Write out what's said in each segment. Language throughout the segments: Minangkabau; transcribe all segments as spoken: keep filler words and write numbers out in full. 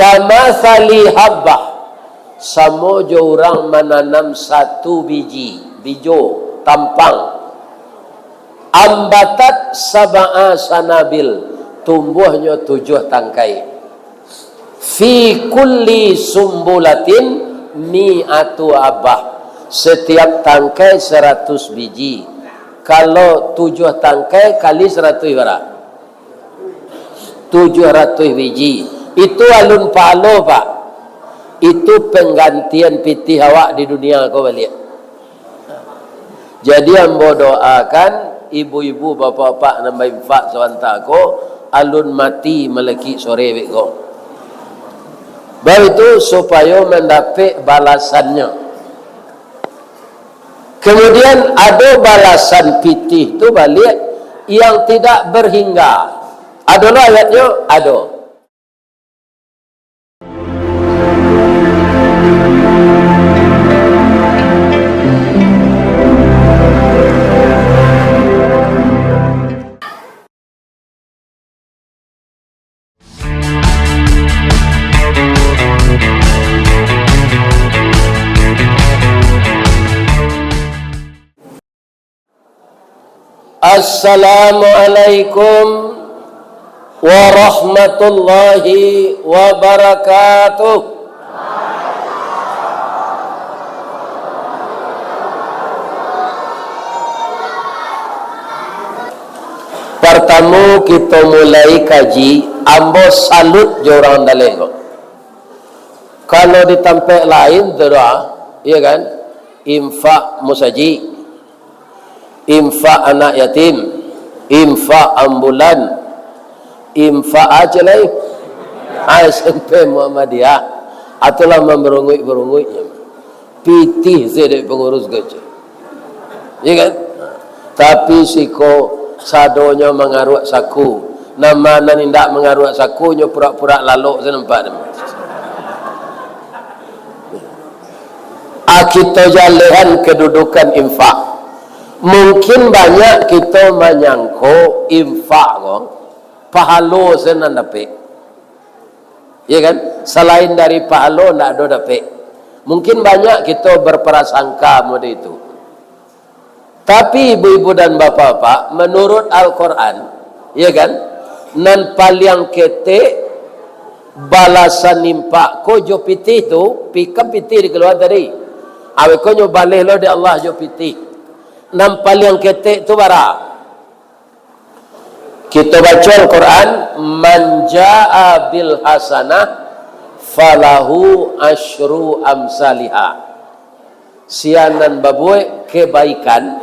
Kamatsali habbah, samo jo urang mananam satu biji, bijo, tampang. Ambatat sab'a sanabil, tumbuahnyo tujuah tangkai. Fi kulli sumbulatin mi'atu habbah, setiap tangkai saratus biji. Kalau tujuah tangkai kali saratus bara? Tujuah ratuih biji. Itu alun pahalo, Pak. Itu panggantian pitih awak di dunia ko baliak. Jadi, ambo doakan ibu-ibu, bapak-bapak nan bainfak sabanta ko, alun mati malekik sore beko. Baitu supayo mandapek balasannyo. Kemudian, ado balasan pitih tu baliak yang tidak berhingga. Ado lo ayatnyo? Ado. Assalamualaikum warahmatullahi wabarakatuh. Partamo kito mulai kaji, ambo salut jo urang Daleh ko. Kalau di tampek lain tu doa, iya kan? Infak musajik, infak anak yatim, infak ambulan, infak aja lai. Ah, S M P Muhammadiyah. Atulah mambarunguik-barunguiknyo. Pitih se dek pangurus ko. Iya kan? Tapi siko sadonyo mangaruak saku. Nan ma nan indak mangaruak saku, nyo purak-purak lalok se nampak. Ah, kito jalehan kedudukan infak. Mungkin banyak kito manyangko infak ko pahalo se nan dapek. Ya kan? Salain dari pahalo, ndak ado dapek. Mungkin banyak kito berprasangka model itu. Tapi, ibu-ibu dan bapak-bapak, menurut Al-Quran, ya kan, nan paliang ketek balasan infak ko jo pitih tu, pi-, kan pitih dikaluaan tadi. Awek ko nyo baleh lo dek Allah jo pitih. Nan paliang ketek tu bara? Kito baco Al-Quran, "Man jaa bil hasanah falahu asyru amsaliha." Sia nan babuek kebaikan,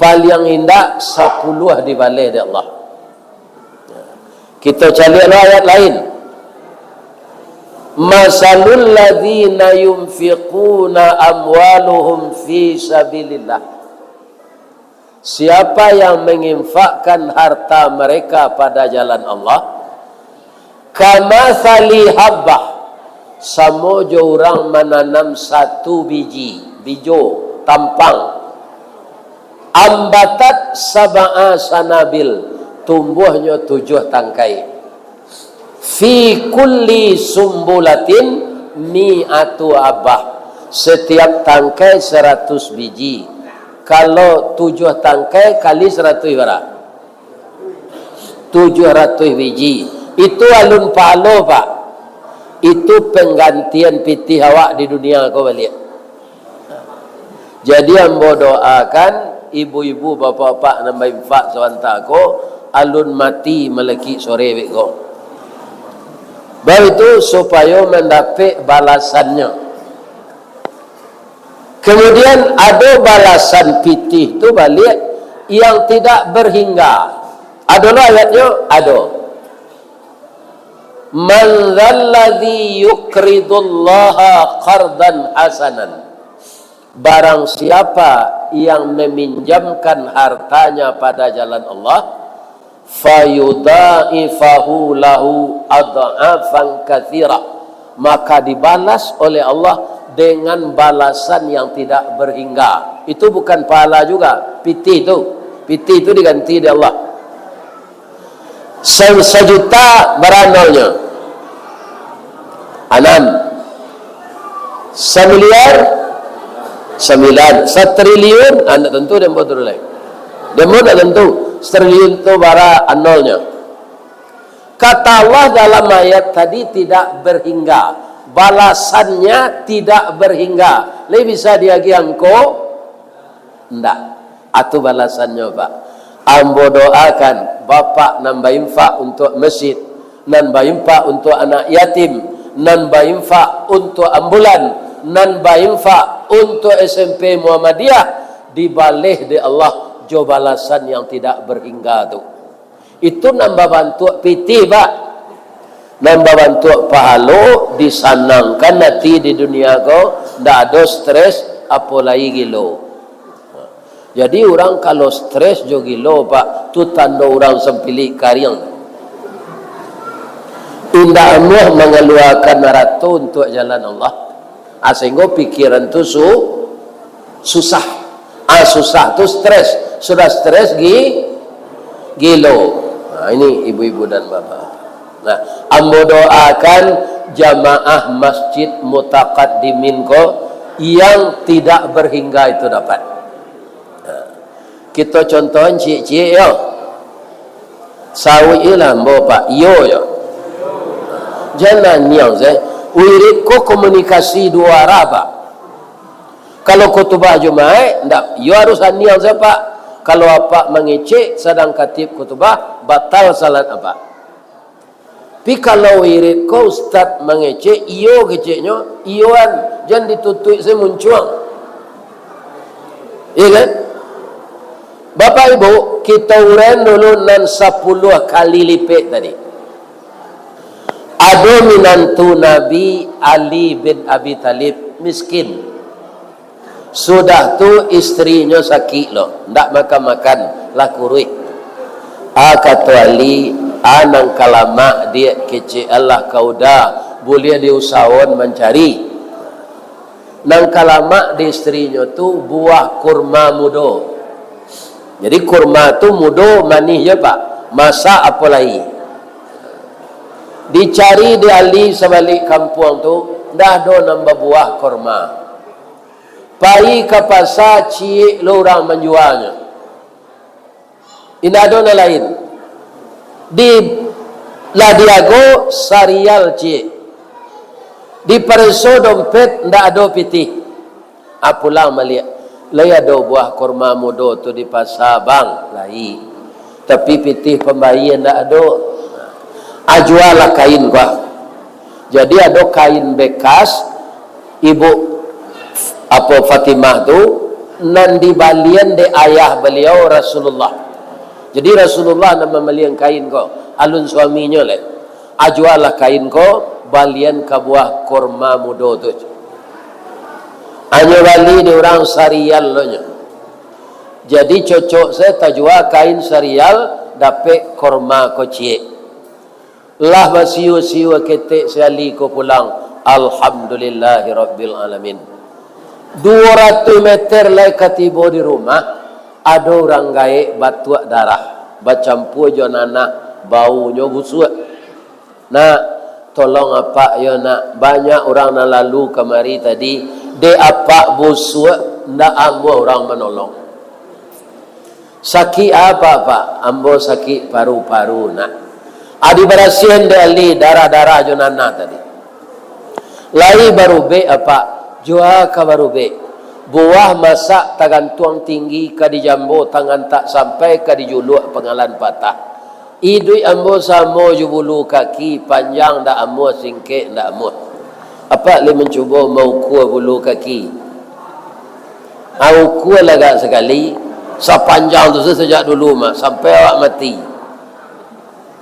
paliang indak sapuluah dibaleh dek Allah. Kito caliak lo ayat lain. "Masalul ladzina yunfiquna amwaluhum fi sabilillah." Siapa yang menginfakkan harta mereka pada jalan Allah, kamatsali habbah, samo jo urang mananam satu biji, bijo, tampang, ambatat sab'a sanabil, tumbuahnyo tujuah tangkai. Fi kulli sumbulatin mi'atu habbah. Setiap tangkai saratus biji. Kalau tujuah tangkai kali saratus bara? Tujuah ratuih biji. Itu alun pahalo, Pak. Itu panggantian pitih awak di dunia ko baliak. Jadi, ambo doakan ibu-ibu, bapak-bapak nan bainfak sabanta ko, alun mati malekik sore beko. Baitu supayo mandapek balasannyo. Kemudian, ado balasan pitih tu baliak yang tidak berhingga. Ado lo ayatnyo? Ado. "Man dzalladzi yuqridullaha qardan hasanan." Barang siapa yang meminjamkan hartanya pada jalan Allah, "fayudha'ifahu lahu adh'afan katsira," maka dibalas oleh Allah dengan balasan yang tidak berhingga. Itu bukan pahala juga, pitih tu. Pitih tu diganti dek Allah. Sa-, sajuta bara nolnyo. Anam. Samiliar? Sambilan. Satriliun? Ah, ndak tantu dek ambo tu lai. Dek ambo ndak tantu. Satriliun tu bara nolnyo. Kata Allah dalam ayat tadi tidak berhingga. Balasannya tidak berhingga. Lai bisa diagiah angko? Ndak. Atu balasannyo, Pak. Ambo doakan Bapak nan bainfak untuak masjid, nan bainfak untuak anak yatim, nan bainfak untuak ambulan, nan bainfak untuak S M P Muhammadiyah, dibaleh dek Allah jo balasan yang tidak berhingga tu. Itu nan babantuak pitih, Pak. Nan babantuak pahalo, disanangkan ati di dunia ko, ndak ado stres, apo lai gilo. Jadi, urang kalau stres jo gilo, Pak, tu tando urang sampilik kariang. Indak amuah mangaluakan arato untuak jalan Allah. Ah, sahinggo pikiran tu su-, susah. Ah, susah tu stres. Sudah stres gi-, gilo. Nah, ini ibu-ibu dan bapak. Nah, ambo doakan jamaah Masjid Mutaqaddimin ko yang tidak berhingga itu dapat. Nah, kito contohan ciek-ciek yo. Sauik je lah ambo, Pak. Iyo yo. Jan aniang se. Wirid ko komunikasi duo arah, Pak. Kalau khutubah Jumaik, ndak, yo harus aniang se, Pak. Kalau apak mangecek sadang khatib khutubah, batal salat apak. Tapi kalau wirid ko ustaz mangecek, iyo keceknyo, iyoan, jan ditutuik se muncuang. Iya kan? Bapak Ibu, kita uraian dulu nan sapuluah kali lipek tadi. Ado minantu Nabi Ali bin Abi Thalib, miskin. Sudah tu istrinyo sakik lo, ndak makan-makan, lah kuruih. Ah, kato Ali, ah, nan ka lamak diak kecek alah ka uda, buliah diusahoan mancari. Nan ka lamak di istrinyo tu buah kurma mudo. Jadi kurma tu mudo, manih je, Pak. Masak apo lai. Dicari di Ali sabalik kampuang tu, ndak ado nan babuah kurma. Pai ka pasa, ciek lo urang manjualnyo. Indak ado nan lain. Di, lah diago sarial ciek. Dipareso dompet, ndak ado pitih. Ah, pulang baliak. Lai ado buah kurma mudo tu di pasa, Bang? Lai. Tapi pitih pambayia ndak ado. Ah, jualah kain ko. Jadi ado kain bekas ibu, apo, Fatimah tu, nan dibalian dek ayah baliau Rasulullah. Jadi Rasulullah nan mambalian kain ko, alun suaminyo lai. Ajualah kain ko, balian ka buah kurma mudo tu. Anyo bali di urang sarial lo nyo. Jadi cocok se tajua kain sarial, dapek kurma ko ciek. Lah basiu-siu ketek si Ali ko pulang. Alhamdulillahirabbil alamin. Duo ratuih meter lai ka tibo di rumah, ado urang gaek batuak darah, bacampua jo nanah, baunyo busuak. Nak, tolong apak yo, nak. Banyak urang nan lalu kamari tadi, dek apak busuak, ndak amuah urang manolong. Sakik apa, Pak? Ambo sakik paru-paru, nak. Ah, dibarasiahan dek Ali darah-darah jo nanah tadi. Lai barubek, apak? Jua ka barubek. Buah masak tagantuang tinggi ka dijambo, tangan tak sampai ka dijuluak, pangalan patah. Iduik ambo samo jo bulu kaki, panjang ndak amuah, singkek ndak amuah. Apak lai mancubo maukua bulu kaki? Ah, ukua lah agak sakali, sapanjang tu sa-, sajak dulu mah, sampai awak mati.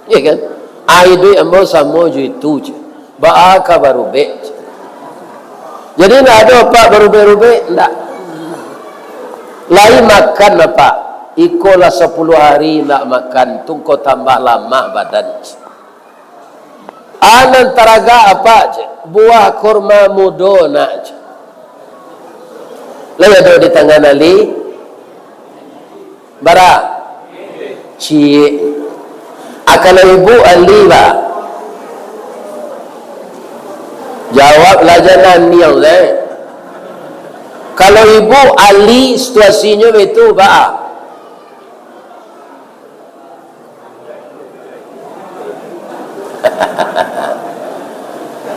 Iya kan? Ah, iduik ambo samo jo itu je. Baa ka barubek je. Jadi, ndak ado apak barubek-rubek, ndak. Lai makan apak, iko lah sapuluah hari ndak makan, tu ko tambah lamah badan. Ah, nan taragak apak je, buah kurma mudo nak je. Lai ado di tangan Ali? Bara? Ciek. Ah, kalau ibu Ali, ba? Jawablah, jan naniang sae. Kalau ibu Ali, situasinyo baitu, baa?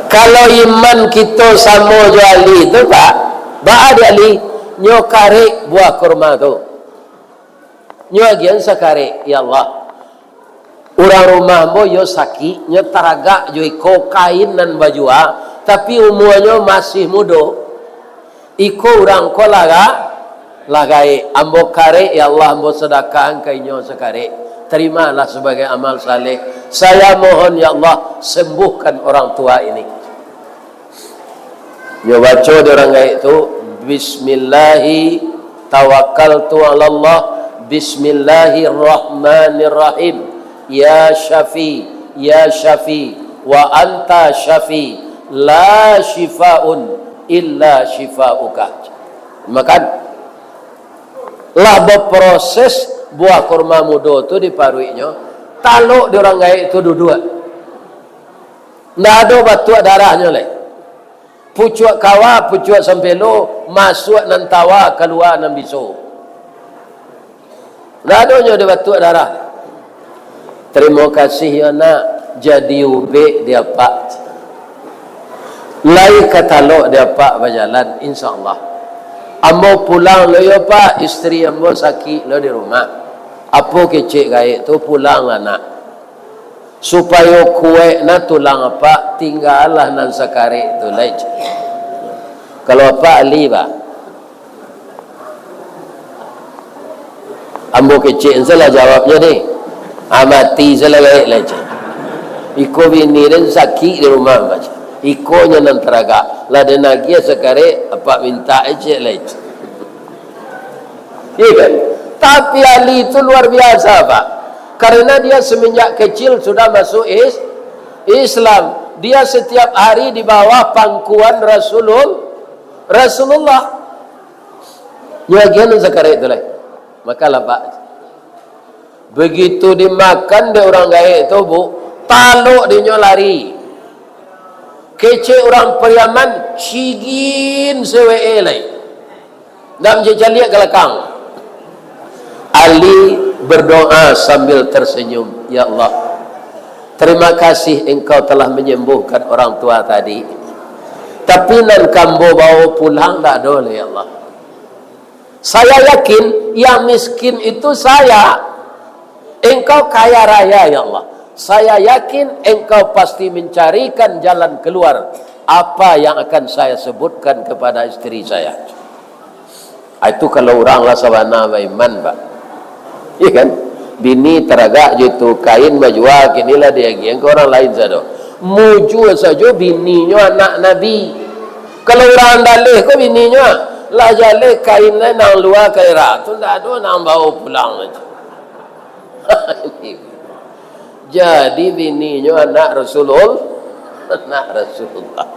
Kalau iman kito samo jo Ali tu, Pak, baa di Ali? Nyo karek buah kurma tu. Nyo agiahan sakarek, "Ya Allah, urang rumah ambo iyo sakik, nyo taragak jo iko kain nan bajua, tapi umuanyo masih mudo. Iko urang ko lah ga-, lah gaek. Ambo karek, ya Allah, ambo sadakahkan ka inyo sakarek. Terimalah sabagai amal saleh. Saya mohon, ya Allah, sembuhkan orang tua ini." Nyo baco di urang gaek tu, "Bismillahi tawakkaltu alallah, bismillahirrahmanirrahim. Ya Syafi, ya Syafi, wa anta Syafi, la syifaun illa syifauka." Makan. Lah baproses buah kurma mudo tu di paruiknyo, talok di urang gaek tu duduak. Ndak ado batuak darahnyo lai. Pucuak kawa, pucuak sampelo, masuak nan tawa, kalua nan biso. Ndak ado nyo ado batuak darah. "Tarimo kasih yo, Nak, jadi ubek di Apak. Lai ka talok di Apak bajalan, insya Allah. Ambo pulang lo yo, Pak, isteri ambo sakik lo di rumah." "Apo kecek gaek tu, pulanglah, Nak. Supayo kuaik na tulang Apak, tinggalah nan sakarek tu lai." Kalau Apak Ali, Pak, ambo kecek salah jawabnyo deh. Ah, mati salah gaek lai, ceh. Iko bini den sakik di rumah, Pak, ceh. Iko nyo nan taragak. Lah den agiah sakarek, Apak mintak cek lai, ceh. Iya kan? Tapi Ali itu luar biasa, Pak. Karena dia semenjak kecil sudah masuk is-, Islam. Dia setiap hari di bawah pangkuan Rasulul-, Rasulullah. Nyo agiahan sakarek tu lai. Makanlah, Pak. Begitu dimakan dek urang gaek tu, Bu, talok dinyo lari. Kecek urang Pariaman, sigin sewee lai. Ndak mancaliak ka lakang. Ali berdoa sambil tersenyum, "Ya Allah, terima kasih Engkau telah menyembuhkan orang tua tadi. Tapi nan ka ambo bawa pulang ndak ado lai, ya Allah. Saya yakin yang miskin itu saya. Engkau kaya raya, ya Allah. Saya yakin Engkau pasti mencarikan jalan keluar apa yang akan saya sebutkan kepada isteri saya." Ah, itu kalau urang lah sabana baiman, Pak. Iya kan? Bini taragak jo itu, kain bajua, kini lah diagiahan ka urang lain sado. Mujua sajo bininyo anak Nabi. Kalau urang daleh ko bininyo, ah, lah jaleh kain nan lua ka ira, tu ndak ado nan bao pulang. Jadi bininyo anak Rasulul-, anak Rasulullah.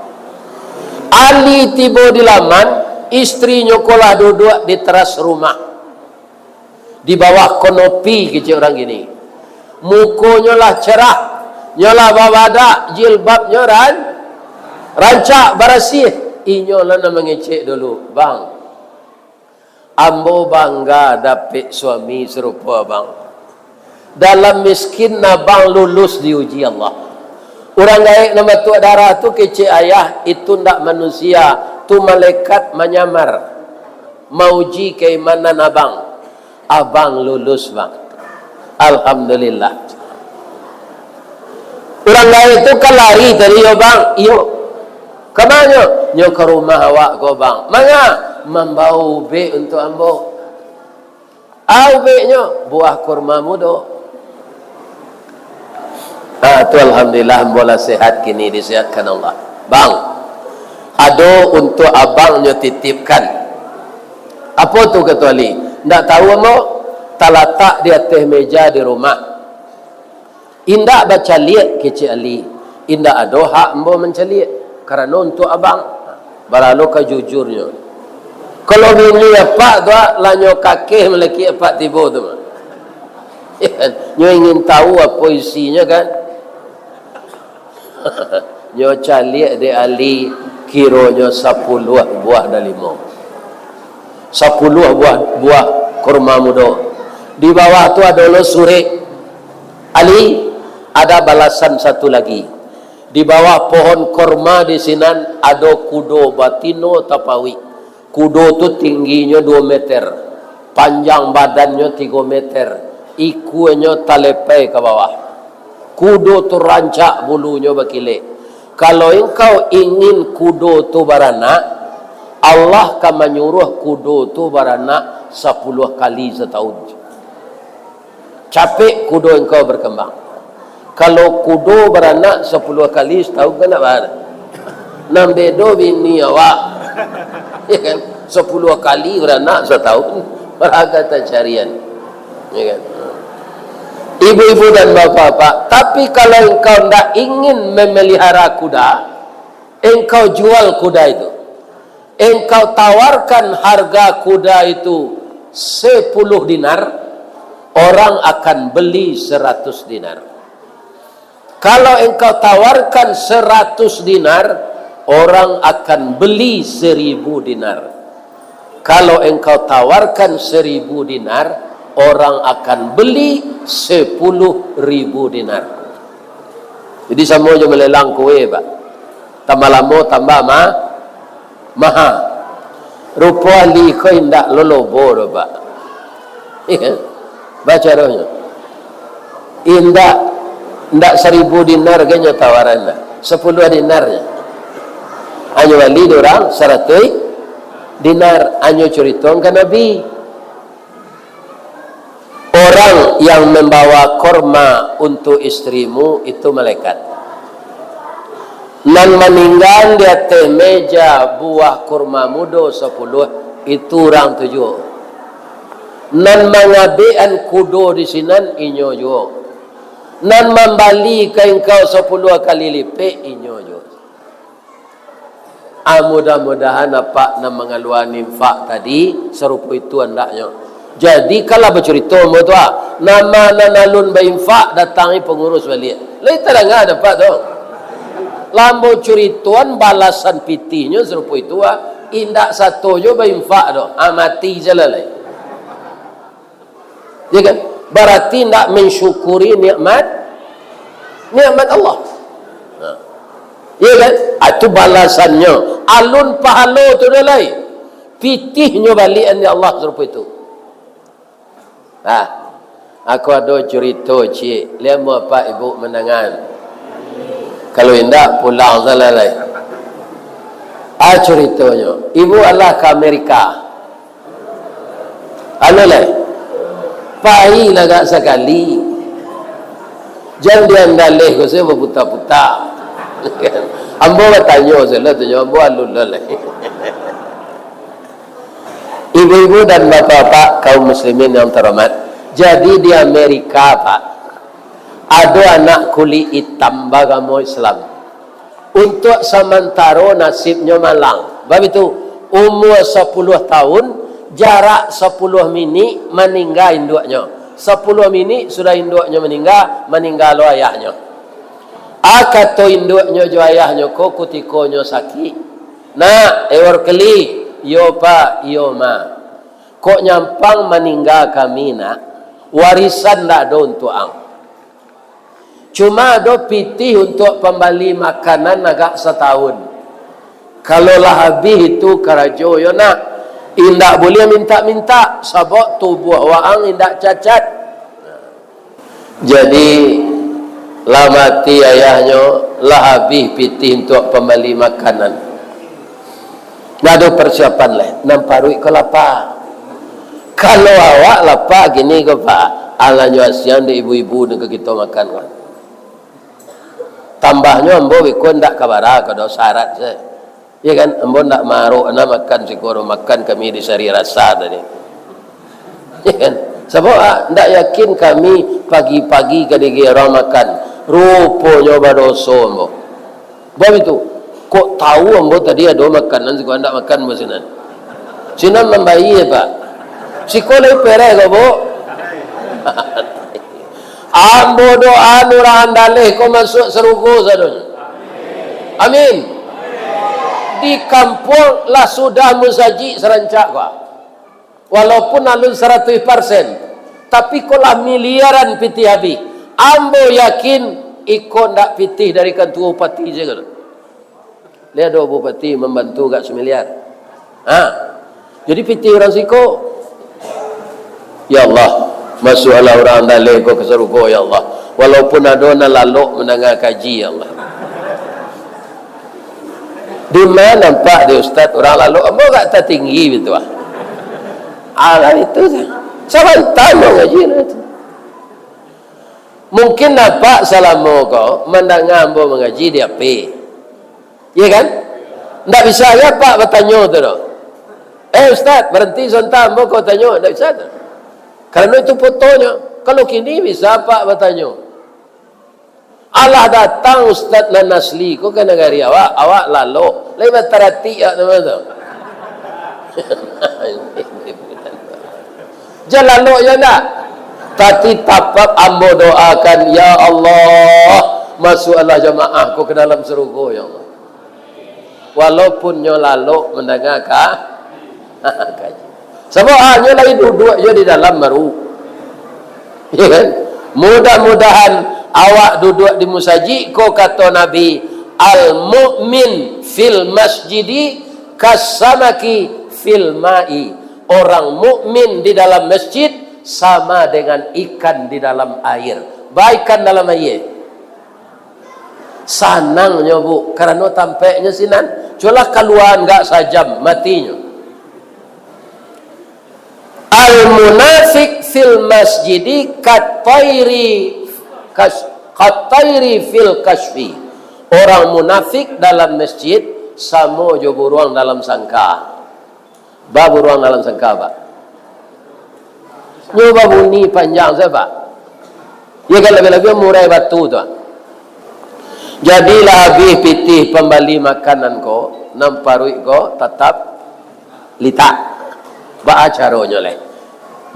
Ali tibo di laman, istrinyo ko lah duduak di teras rumah. Di bawah konopi, kecek urang kini. Mukonyo lah cerah, nyo lah babadak, jilbabnyo ran-, rancak, barasiah. Inyo lah nan mangecek dulu, "Bang, ambo bangga dapek suami sarupo abang. Dalam miskin abang lulus diuji Allah." Urang gaek nan batuak darah tu kecek ayah, "Itu ndak manusia, tu malaikat manyamar, mauji keimanan abang." "Abang lulus, Bang. Alhamdulillah." Urang gaek tu kan lari tadi, "Iyo, Bang, iyo." "Ka ma nyo?" "Nyo ka rumah awak ko, Bang." "Manga?" "Mambawa ubek untuak ambo." "A ubeknyo?" "Buah kurma mudo." "Ah, tu alhamdulillah, ambo lah sehat kini, disehatkan Allah. Bang, ado untuak abang nyo titipkan." "Apo tu?" kato Ali. "Ndak tahu ambo, talatak di ateh meja di rumah." "Indak bacaliak," kecek Ali. "Indak ado hak ambo mancaliak, karano untuak abang." Baralu ka jujurnyo. Kalau bini apak tu, ah, lah nyo kakeh malakik apak tibo tu, mah. Nyo ingin tahu apo isinyo, kan? Nyo caliak dek Ali, kironyo sapuluah buah dalimau. Sapuluah buah, buah kurma mudo. Di bawah tu ado lo surek. Ali, ada balasan satu lagi. Di bawah pohon kurma di sinan ado kudo batino tapawik. Kudo tu tingginyo duo meter, panjang badannyo tigo meter, ikuanyo talepai ka bawah. Kudo tu rancak, bulunyo bakilek. Kalau engkau ingin kudo tu baranak, Allah ka manyuruah kudo tu baranak sapuluah kali satahun. Capek kudo engkau berkembang. Kalau kudo baranak sapuluah kali satahun, kan nak baranak. Nan bedo bini awak. Ya kan? Sapuluah kali baranak satahun. Baraga tacarian. Ya kan? Ibu-ibu dan bapak-bapak, tapi kalau engkau ndak ingin memelihara kuda, engkau jual kuda itu. Engkau tawarkan harga kuda itu sepuluh dinar, orang akan beli seratus dinar. Kalau engkau tawarkan seratus dinar, orang akan beli seribu dinar. Kalau engkau tawarkan seribu dinar, orang akan beli sepuluh ribu dinar. Jadi, samo jo malelang kue, Pak. Tambah lamo, tambah ma-, maha. Rupo Ali ko indak lolobo doh, Pak. Iya. Baco dohnyo. Indak, indak saribu dinar ge nyo tawaran lah. Sapuluah dinar nyo. Anyo bali dek urang saratuih dinar. Anyo curitoan ka Nabi. Orang yang membawa korma untuk istrimu itu malaikat. Nan maninggaan di ateh meja buah kurma mudo sapuluah, itu urang tu juo. Nan mangabekan kudo di sinan, inyo juo. Nan mambali ka engkau sapuluah kali lipek, inyo juo. Ah, mudah-mudahan apak nan mangaluakan infak tadi sarupo itu andaknyo. Jadi, kalau bacurito ambo tu, ah, nama nan alun bainfak, datangi pangurus baliak. Lai tadanga dek apak tu. Lah ambo curitoan balasan pitihnyo sarupo itu, ah, indak sato jo bainfak tu. Ah, mati se lah lai. Ya kan? Berarti ndak mensyukuri nikmat, nikmat Allah. Nah. Ya kan? Ah, itu balasannyo. Alun pahalo tu doh lai. Pitihnyo baliak dek Allah sarupo itu. Ah, aku ado curito ciek. Lai ambo apak ibu mandangan. Kalau indak, pulang se lah lai. Ah, curitonyo. Ibu alah ka Amerika. Anu lai, pailah gak sakali. Jan di Andaleh ko sajo baputa-puta. Ambo batanyo sajo lah, tanyo ambo alun lah lai. Ibu-ibu dan bapak-bapak kaum muslimin yang terhormat, jadi di Amerika, Pak, ado anak kulik itam baagamo Islam. Untuak samantaro nasibnyo malang. Bab itu, umua sapuluah taun, jarak sapuluah minik maningga induaknyo. Sapuluah minik sudah induaknyo maningga, maningga lo ayahnyo. A kato induaknyo jo ayahnyo ko kutiko nyo sakik. "Nak, ewor keli?" "Iyo, Pak." "Iyo, Ma." "Kok nyampang maningga kami, Nak, warisan ndak ado untuak ang. Cuma ado pitih untuak pambali makanan agak satahun. Kalau lah abih itu karajo yo, Nak, indak buliah mintak-mintak, sabab tubuah waang indak cacat." Jadi, lah mati ayahnyo, lah abih pitih untuak pambali makanan. Ndak ado persiapan lai, nan paruik ko lapa. Kalau awak lapa kini ko, Pak, alanyo asiang dek ibu-ibu nan ka kito makan ko. Tambahnyo ambo beko ndak ka bara ko doh, sarat se. Ya kan? Ambo ndak marok na makan siko doh, makan kami di Sari Rasa tadi. Ya kan? Sabab, ah, ndak yakin kami pagi-pagi ka digiro makan. Ruponyo badoso ambo. Bab itu, kok tahu ambo tadi ado makanan siko, ndak makan ambo sinan. Sinan mambayia, Pak. Siko lai pereh ko, Bu? Ambo doa urang Andaleh ko masuak sarugo sadonyo. Amin. Di kampuang lah sudah musajik sarancak ko. Walaupun alun saratuih parsen, tapi ko lah miliaran pitih abih. Ambo yakin iko ndak pitih dari kantua bupati sajo. Lai ado bupati mambantu agak samiliar. Ha. Jadi pitih urang siko. Ya Allah, masuaklah urang Andaleh ko ka sarugo, ya Allah. Walaupun ado nan lalok mandanga kaji, ya Allah. Di ma nampak di ustaz urang lalok? Ambo agak tatinggi bitu ah. Alah itu sa-, sabanta mangaji lah itu. Mungkin nampak salamo ko mandanga ambo mangaji di H P. Iya kan? Ndak bisa ya Pak batanyo tu doh. "Eh Ustaz, baranti sabanta, ambo ko tanyo." Ndak bisa tu. Karano itu fotonyo. Kalau kini bisa Pak batanyo. Alah datang Ustaz nan asli ko ka nagari awak, awak lalok. Lai bataratik awak tu, tu. Jan lalok jan ndak. Tapi tatap ambo doakan, ya Allah, masuaklah jamaah ko ka dalam sarugo, ya Allah. Walaupun nyo lalok mandanga ka-, kaji. Sabab, ah, nyo lai duduak jo di dalam baru. Ya kan? Mudah-mudahan awak duduak di musajik ko, kato Nabi, "Al-mu'min fil masjidi kasamaki fil ma'i." Orang mukmin di dalam masjid sama dengan ikan di dalam air. Ba ikan dalam aia. Sanangnyo, Bu, karano tampeknyo sinan. Cubolah kaluaan gak sajam, matinyo. Al-munafik fil masjidi katairi kas-, katairi fil kasfi. Orang munafik dalam masjid samo jo buruang dalam sangka. Ba buruang dalam sangka, Pak. Nyo babunyi panjang sajo, Pak. Iyo kan, labiah-labiah murai batu tu, Pak. Jadi lah abih pitih pambali makanan ko, nan paruik ko tatap litak. Baa caronyo lai?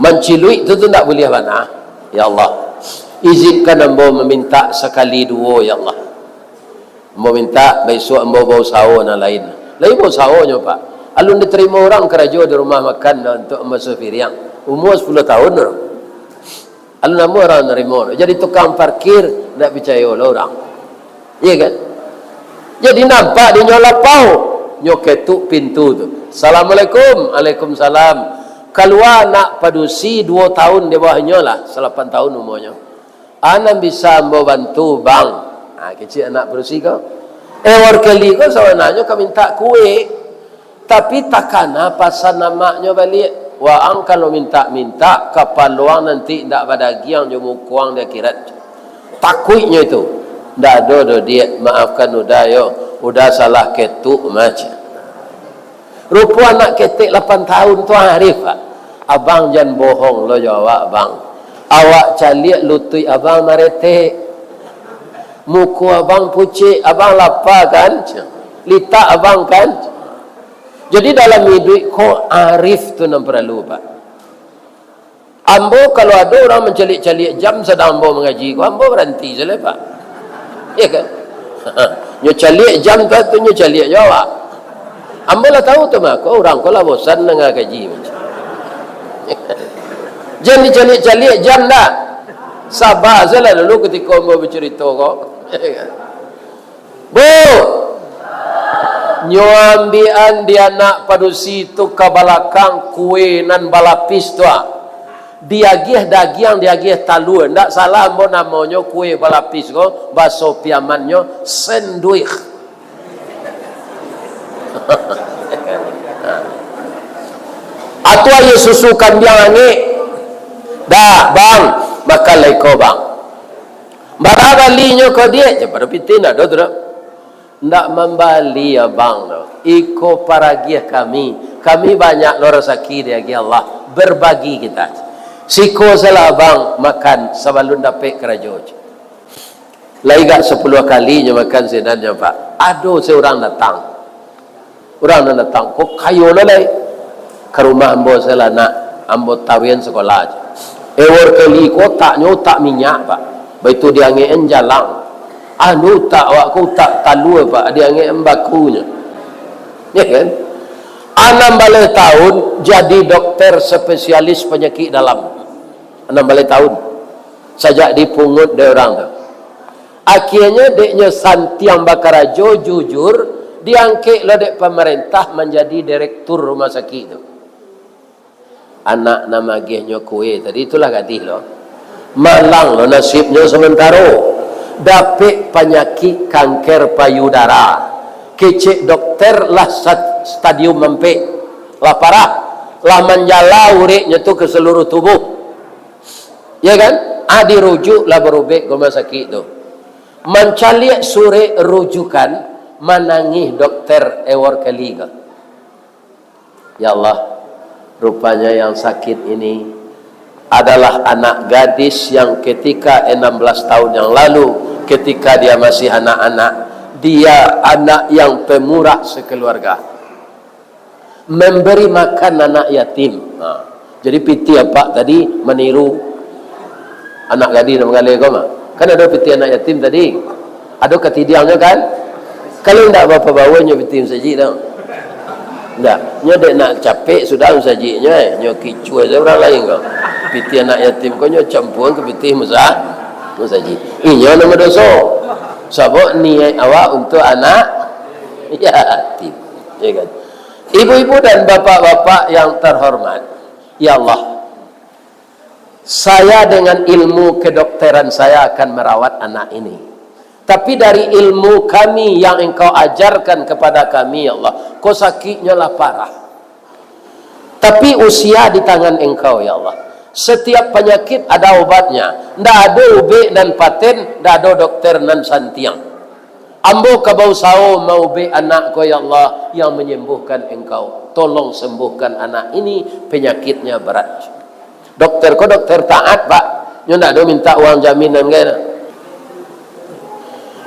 Manciluik tu, tu ndak buliah bana. Ya Allah, izinkan ambo mamintak sakali duo, ya Allah. Ambo mintak, bisuak ambo bausaho nan lain. Lai bausaho nyo, Pak. Alun ditarimo urang karajo di rumah makan dah untuak ambo sopiriang. Umua sapuluah tahun tu. Alun ambo urang narimo. Jadi tukang parkir, ndak picayo lah urang. Iya kan? Jadi nampak di nyo lapau, nyo ketuk pintu tu. "Assalamualaikum." "Waalaikumsalam." Kalua anak padusi duo tahun di bawah nyo lah, salapan tahun umuanyo. "A nan bisa ambo bantu, Bang?" Ha, kecek anak padusi ko. Eh, Warkeli ko sabananyo ka mintak kue, tapi takana pasan amaknyo baliak. Waang kalau mintak-mintak, kapalo ang nanti indak badagiang jo muko ang di akhirat. Takuiknyo itu. "Ndak ado doh, Diak, maafkan Uda yo. Uda salah ketuk," mah cek. Rupo anak ketek lapan tahun tu arif, Pak. "Abang jan bohong lo jo awak, Bang. Awak caliak lutuik abang maretek. Muko abang pucek, abang lapa kan? Litak abang kan?" Jadi dalam iduik ko arif tu nan paralu, Pak. Ambo, kalau ado urang mancaliak-caliak jam sadang ambo mangaji ko, ambo baranti sajo, Pak. Iya kan? Nyo caliak jam tu, tu nyo caliak jo awak. Ambo lah tahu tu mah, ko urang ko lah bosan danga kaji. Jan dicaliak-caliak jam dah. Saba sajolah dulu kutiko ambo bacarito ko. Iya kan? Bu, nyo ambiakan di anak padusi tu ka balakang kue nan balapis tu, ah. Diagiah dagiang, diagiah talua. Ndak salah ambo namonyo kue balapis ko, baso Piamannyo sandwich. Atau aia susu kambiang angek. Dah, Bang, makan lai ko, Bang. Bara balinyo ko, Diak? Jan pado pitih, ndak ado tu doh. Ndak mambali, Abang, tu. Iko paragiah kami. Kami banyak lo rasaki diagiah Allah. Berbagi kita. Siko sajolah Abang makan sabalun dapek karajo. Lai gak sapuluah kali nyo makan sinan nyo, Pak. Ado surang datang. Urang nan datang ko kayo lo lai. Ka rumah ambo sajolah nak, ambo taruihan sakolah. Ewer kali ko otaknyo otak minyak, Pak. Baitu diangekan jalang. Anu utak awak ko utak talua, Pak, diangek bakunyo. Ya kan? Anam baleh tahun jadi dokter spesialis penyakit dalam. Anam baleh tahun. Sajak dipungut dek urang tu. Akhianyo, dek nyo santiang bakarajo, jujur, diangkek lo dek pamarentah manjadi direktur rumah sakik tu. Anak nan magiahnyo kue tadi, itulah gadih lo. Malang lo nasibnyo samantaro. Dapek panyakik kanker payudara. Kecek dokter lah sat-, stadium ampek. Lah parah. Lah manjala ureknyo tu ka saluruh tubuh. Ya kan? Ah, dirujuk lah barubek ka rumah sakik tu. Mancaliak surek rujukan, manangih dokter Ewor Kali ko. Ya Allah, rupanya yang sakit ini adalah anak gadis yang ketika enam belas tahun yang lalu, ketika dia masih anak-anak, dia anak yang pemurah sekeluarga. Memberi makan anak yatim. Ha. Jadi pitih apak tadi maniru anak gadih nan manggaleh ko mah. Kan ado pitih anak yatim tadi. Ado katidiangnyo kan? Kalau indak bapabawa nyo pitih masajik tu. Indak. Nyo dek nak capek sudah masajiknyo, eh. Nyo kicuah sajo urang lain ko. Pitih anak yatim ko nyo campuan ka pitih masa-, masajik. Inyo nan badoso. Sabab niaik awak untuak anak yatim. Ya kan? Ibu-ibu dan bapak-bapak yang terhormat, ya Allah, saya dengan ilmu kedokteran saya akan merawat anak ini. Tapi dari ilmu kami yang Engkau ajarkan kepada kami, ya Allah, ko sakiknyo lah parah. Tapi usia di tangan Engkau, ya Allah. Setiap panyakit ada obatnya. Ndak ado ubek nan paten, ndak ado dokter nan santiang. Ambo ka bausaho maubek anak ko, ya Allah, yang menyembuhkan Engkau. Tolong sembuhkan anak ini, penyakitnya berat. Dokter ko dokter taat, Pak. Nyo ndak ado minta uang jaminan, kan?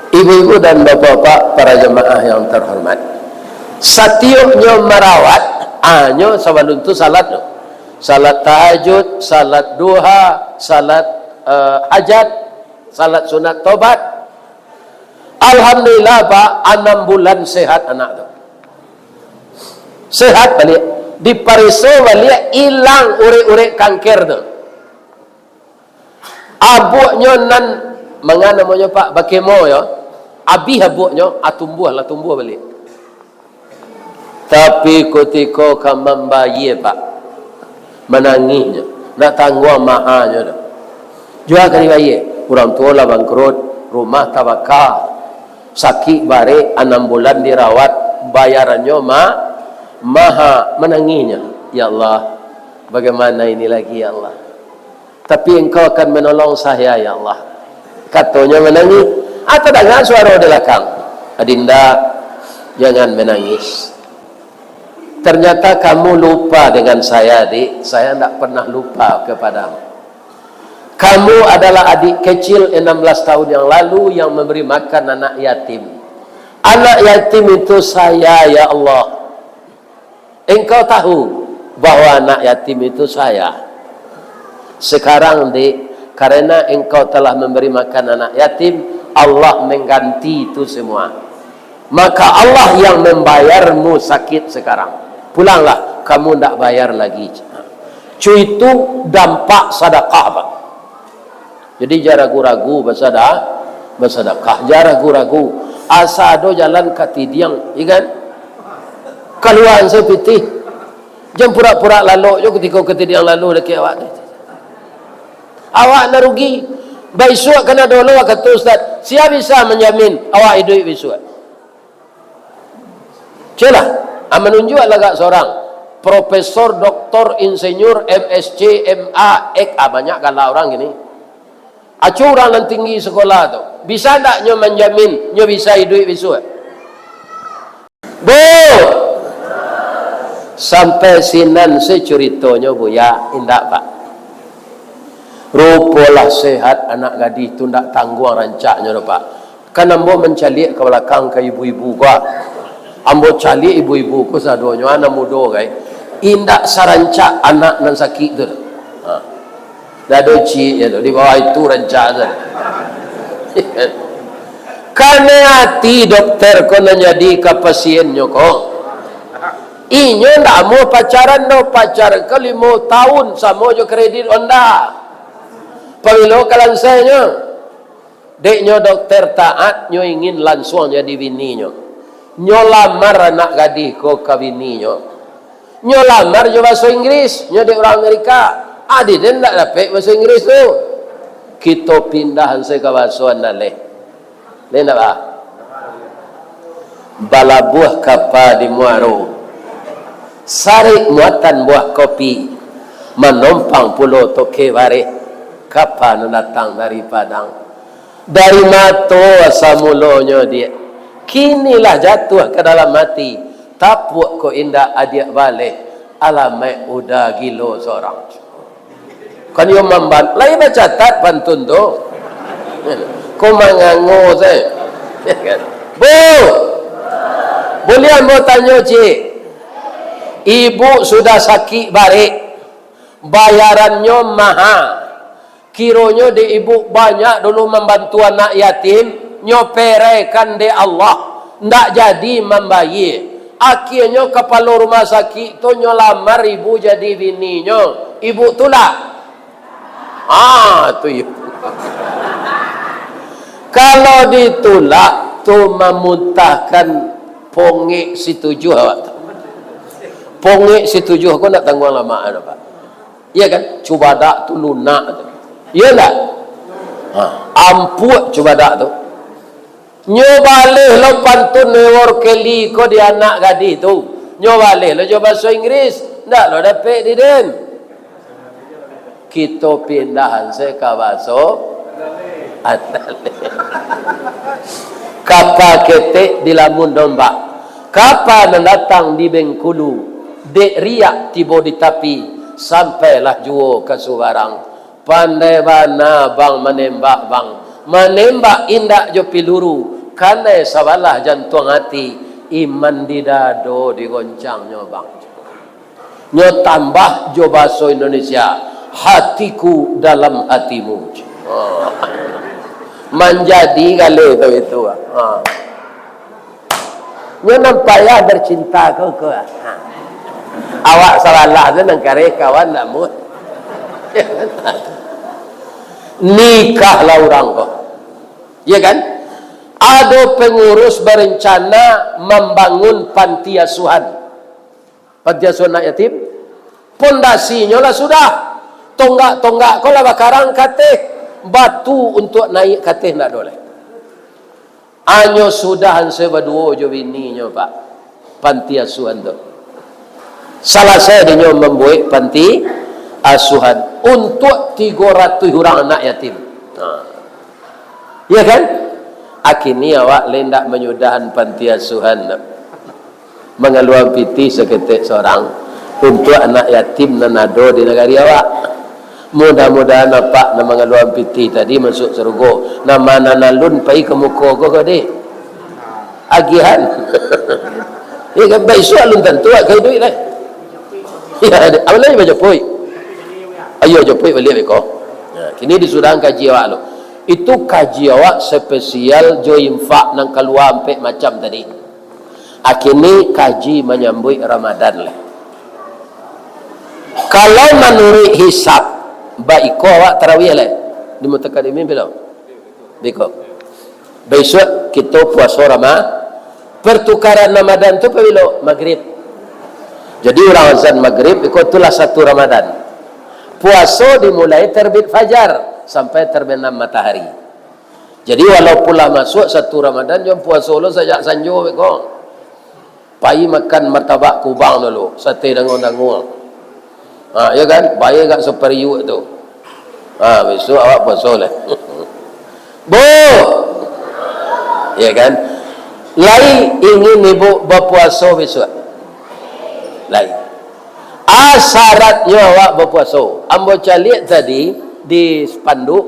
Ibu-ibu dan bapak-bapak, para jamaah yang terhormat. Satiok nyo marawat, ah, nyo sabalun tu salat tu. Salat tahajud, salat duha, salat, eh, hajat, salat sunat tobat. Alhamdulillah, Pak, anam bulan sehat anak tu. Sehat baliak. Dipareso baliak, ilang urek-urek kanker tu. Abuaknyo nan, manga namonyo, Pak, bakemo yo. Abih abuaknyo, ah, tumbuah lah, tumbuah baliak. Tapi kutiko ka mambayia, Pak, manangihnyo, ndak tangguang mahanyo doh. Jua ka dibayia. Urang tuo lah bangkrut, rumah tabaka, sakik barek, anam bulan dirawat, bayarannyo ma-, maha, manangihnyo. Ya Allah, bagaimana ini lagi, ya Allah? Tapi Engkau akan menolong saya, ya Allah. Katonyo manangih. Ah, tadanga suaro di balakang. Adinda, jangan menangis. Ternyata kamu lupa dengan saya, Dik. Saya ndak pernah lupa kepadamu. Kamu adalah adik kecil enam belas tahun yang lalu yang memberi makan anak yatim. Anak yatim itu saya, ya Allah. Engkau tahu bahwa anak yatim itu saya. Sekarang, Dik, karena engkau telah memberi makan anak yatim, Allah mengganti itu semua. Maka Allah yang membayarmu sakit sekarang. Pulanglah, kamu ndak bayar lagi. Cu, itu dampak sadakah, Pak. Jadi, jan ragu-ragu basada-, basadakah. Jan ragu-ragu. Asa ado jalan katidiang, ya kan? Kaluaan sapitih. Jan purak-purak lalok jo kutiko katidiang lalu dakek awak tu. Awak nan rugi. Baisuak kan ado lo, kato ustaz. Sia bisa manjamin awak iduik baisuak? Cubolah, ah, manunjuak lah agak surang. Profesor, doktor, insinyur, M S C, M A, ek, ah, banyak gala urang kini. Acu urang nan tinggi sekolah tu. Bisa ndak nyo manjamin, nyo bisa iduik bisuak? Bu! Sampai sinan se curitonyo, Buya? Indak, Pak. Rupolah sehat anak gadih tu, ndak tangguang rancaknyo doh, Pak. Kan ambo mancaliak ka balakang ka ibu-ibu ko. Ambo caliak ibu-ibu ko sadonyo anak mudo, gai. Indak sarancak anak nan sakik tu. Ha. Dado ciek je tu, di bawah itu rancak tu. Kanai ati dokter ko nan jadi ka pasiennyo ko. Inyo ndak amuah pacaran doh, pacaran ko limo taun samo jo kredit Honda. Pabilo ka lansainyo? Dek nyo dokter taat, nyo ingin lansuang jadi bininyo. Nyo lamar anak gadih ko ka bininyo. Nyo lamar jo baso Inggris, nyo dek urang Amerika. Adi den ndak dapek baso Inggris tu. Kito pindah se ka baso andaleh. Lai ndak ba? Balabuah kapa di muaro. Sarik muatan buah kopi. Manompang pulo toke bareh. Kapa nan datang dari Padang. Dari mato asa mulonyo, Diak. Kini lah jatuah ka dalam ati. Tapuak ko indak adiak baleh. Alamaik uda gilo sorang. Kan iyo mamban-, lai bacatat pantun tu. Ko mangango sajo. Bu! Buliah ambo tanyo, Cik? Ibu sudah sakik barek. Bayarannyo maha. Kironyo dek ibu banyak dulu mambantu anak yatim, nyo peraikan dek Allah, ndak jadi mambayie. Akhienyo kapalo rumah sakik tu nyo lamar ibu jadi bininyo. Ibu tulak. Ah, tu ibu. Kalau ditulak, tu mamuntahkan pongek situjuah awak tu. Pongek situjuah ko ndak tangguang lamak ado, Pak. Iya kan? Cubadak tu lunak tu. Iya ndak? Ha, ampuak cubadak tu. Nyo baleh lo pantun Ewor Kelly ko di anak gadih tu. Nyo baleh lo jo baso Inggris. Ndak lo dapek di den. Kito pindahan se ka baso andaleh. Kapa ketek dilamun dombak. Kapa nan datang di Bengkulu. Dek riak tibo di tapi. Sampailah juo ka subarang. Pandai bana bang manembak, bang. Manembak indak jo piluru, kanai sabalah jantuang ati, iman di dado digoncangnyo, bang. Nyo tambah jo baso Indonesia, hatiku dalam hatimu. Oh. Manjadi kali tu itu. Ha. Nyo nan payah bercinta ko, ko. Ha. Awak sabalah tu nan kareh kawan nak mut. Nikahlah urang ko. Ya kan? Ado pengurus berencana membangun panti asuhan. Panti asuhan anak yatim. Pondasinyo lah sudah. Tonggak-tonggak ko lah bakarang kateh. Batu untuk naik kateh ndak ado lai. Anyo sudah ansoi baduo jo bininyo, Pak. Panti asuhan tu. Salasai dinyo mambuek panti asuhan untuak tigo ratuih urang anak yatim. Ha. Iya kan? Akini awak lai ndak manyudahan panti asuhan tu. Mangaluan pitih saketek sorang untuak anak yatim nan ado di nagari awak. Mudah-mudahan apak nan mangaluan pitih tadi masuak sarugo. Nama nan alun pai ka muko ko, ko deh? Agihan. Ya kan, baisuak alun tantu awak ka iduik lai. Ya, apo lai bajapuik? Ayo japuik baliak beko. Nah, kini disudahan kaji awak lo. Itu kaji awak spesial jo infak nan kalua ampek macam tadi. Akini kaji manyambuik Ramadan lai. Kalau manuruik hisab, baiko awak tarawih lai. Di mutakadimin bilo? Biko. Baisuak kito puaso Rama-, pertukaran Ramadan tu pabilo? Magrib. Jadi urang azan magrib, iko tu lah satu Ramadan. Puaso dimulai terbit fajar sampai terbenam matahari. Jadi, walaupun lah masuak satu Ramadan, jan puaso lo sajak sanjo beko. Pai makan martabak Kubang dulu, sate danguang-danguang. Ha, ya kan? Pai agak sapariuak tu. Ha, bisuak awak puaso lah. Bu! Ya kan? Lai ingin ibu bapuaso bisuak? Lai. A, syaratnyo awak bapuaso. Ambo caliak tadi di spanduk,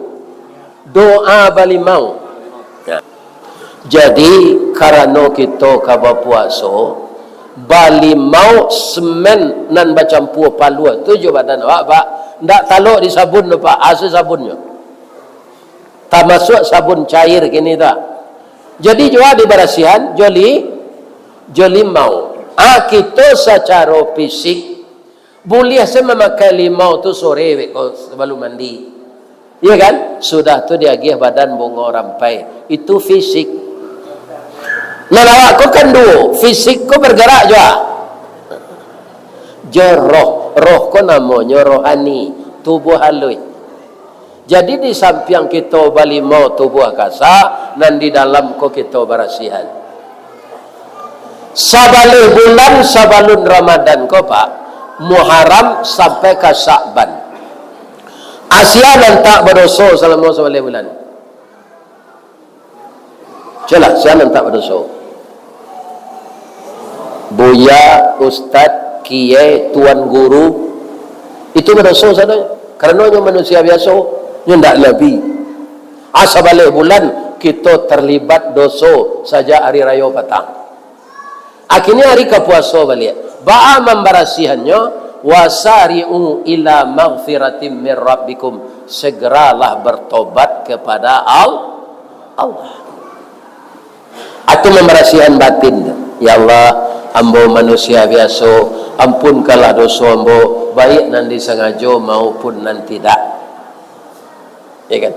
doa balimau. Nah, jadi, karano kito ka bapuaso, balimau semen nan bacampua paluah tu jo badan awak, Pak. Ndak talok di sabun tu, Pak. Asa sabunnyo. Tamasuak sabun cair kini tu. Jadi, jua dibarasiahan jo li-, jo limau. Ah, kito sacaro fisik buliah se mamakai limau tu sore, beko sabalum mandi. Iya kan? Sudah tu diagiah badan bungo rampai. Itu fisik. Nan awak ko kan duo, fisik ko bergerak jua. Jo roh, roh ko namonyo rohani, tubuah haluih. Jadi, di sampiang kito balimau tubuah kasa, nan di dalam ko kito barasiahan. Sabaleh bulan sabalun Ramadan ko, Pak, Muharram sampai ka Sya'ban. Asia nan tak badoso salamo sabaleh bulan. Cubolah, sia nan tak badoso. Buya, ustad, kiai, tuan guru, itu badoso sadonyo. Karano nyo manusia biaso, nyo ndak nabi. Ah, sabaleh bulan, kito terlibat doso sajak ari rayo patang. Akini ari ka puaso baliak. Baa mambarasiahannyo? "Wasari'u ila maghfiratim mir rabbikum." Segeralah bertobat kepada Al-, Allah. Atau mambarasiahan batin. "Ya Allah, ambo manusia biaso, ampunkanlah doso ambo, baik nan disangajo maupun nan tidak." Ya kan?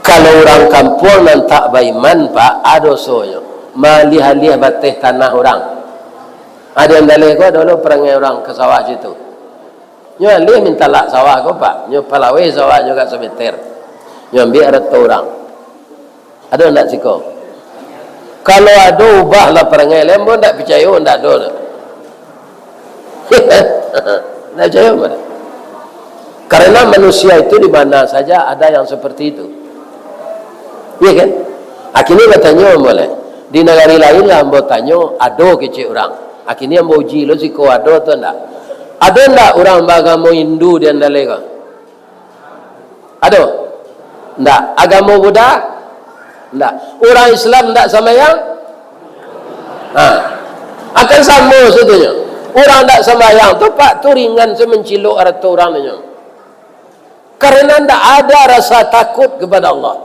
Kalau urang kampuang nan tak baiman, Pak, ado dosonyo. Maaliah-aliah bateh tanah urang. Ado nan daleh ko, ado lo parangai urang ka sawah situ. Nyo aliah mintalak sawah ko, Pak. Nyo palaweh sawah nyo agak sameter. Nyo ambiak arato urang. Ado ndak siko? Kalau ado, ubahlah parangai. Lai ambo ndak picayo, ndak ado doh. Ndak picayo ambo doh. Karena manusia itu di mana saja ada yang seperti itu. Iya kan? Akini batanyo ambo lai. Di nagari lain lah ambo tanyo, ado kecek urang. Akini ambo uji lo siko ado atau ndak. Ado ndak urang baagamo Hindu di Andalai ko? Ado? Ndak. Agamo Buddha? Ndak. Urang Islam ndak sambayang? Ha. Akan samo satunyo. Urang ndak sambayang tu, Pak, tu ringan se mancilok arato urang tu nyo. Karena ndak ada rasa takut kepada Allah.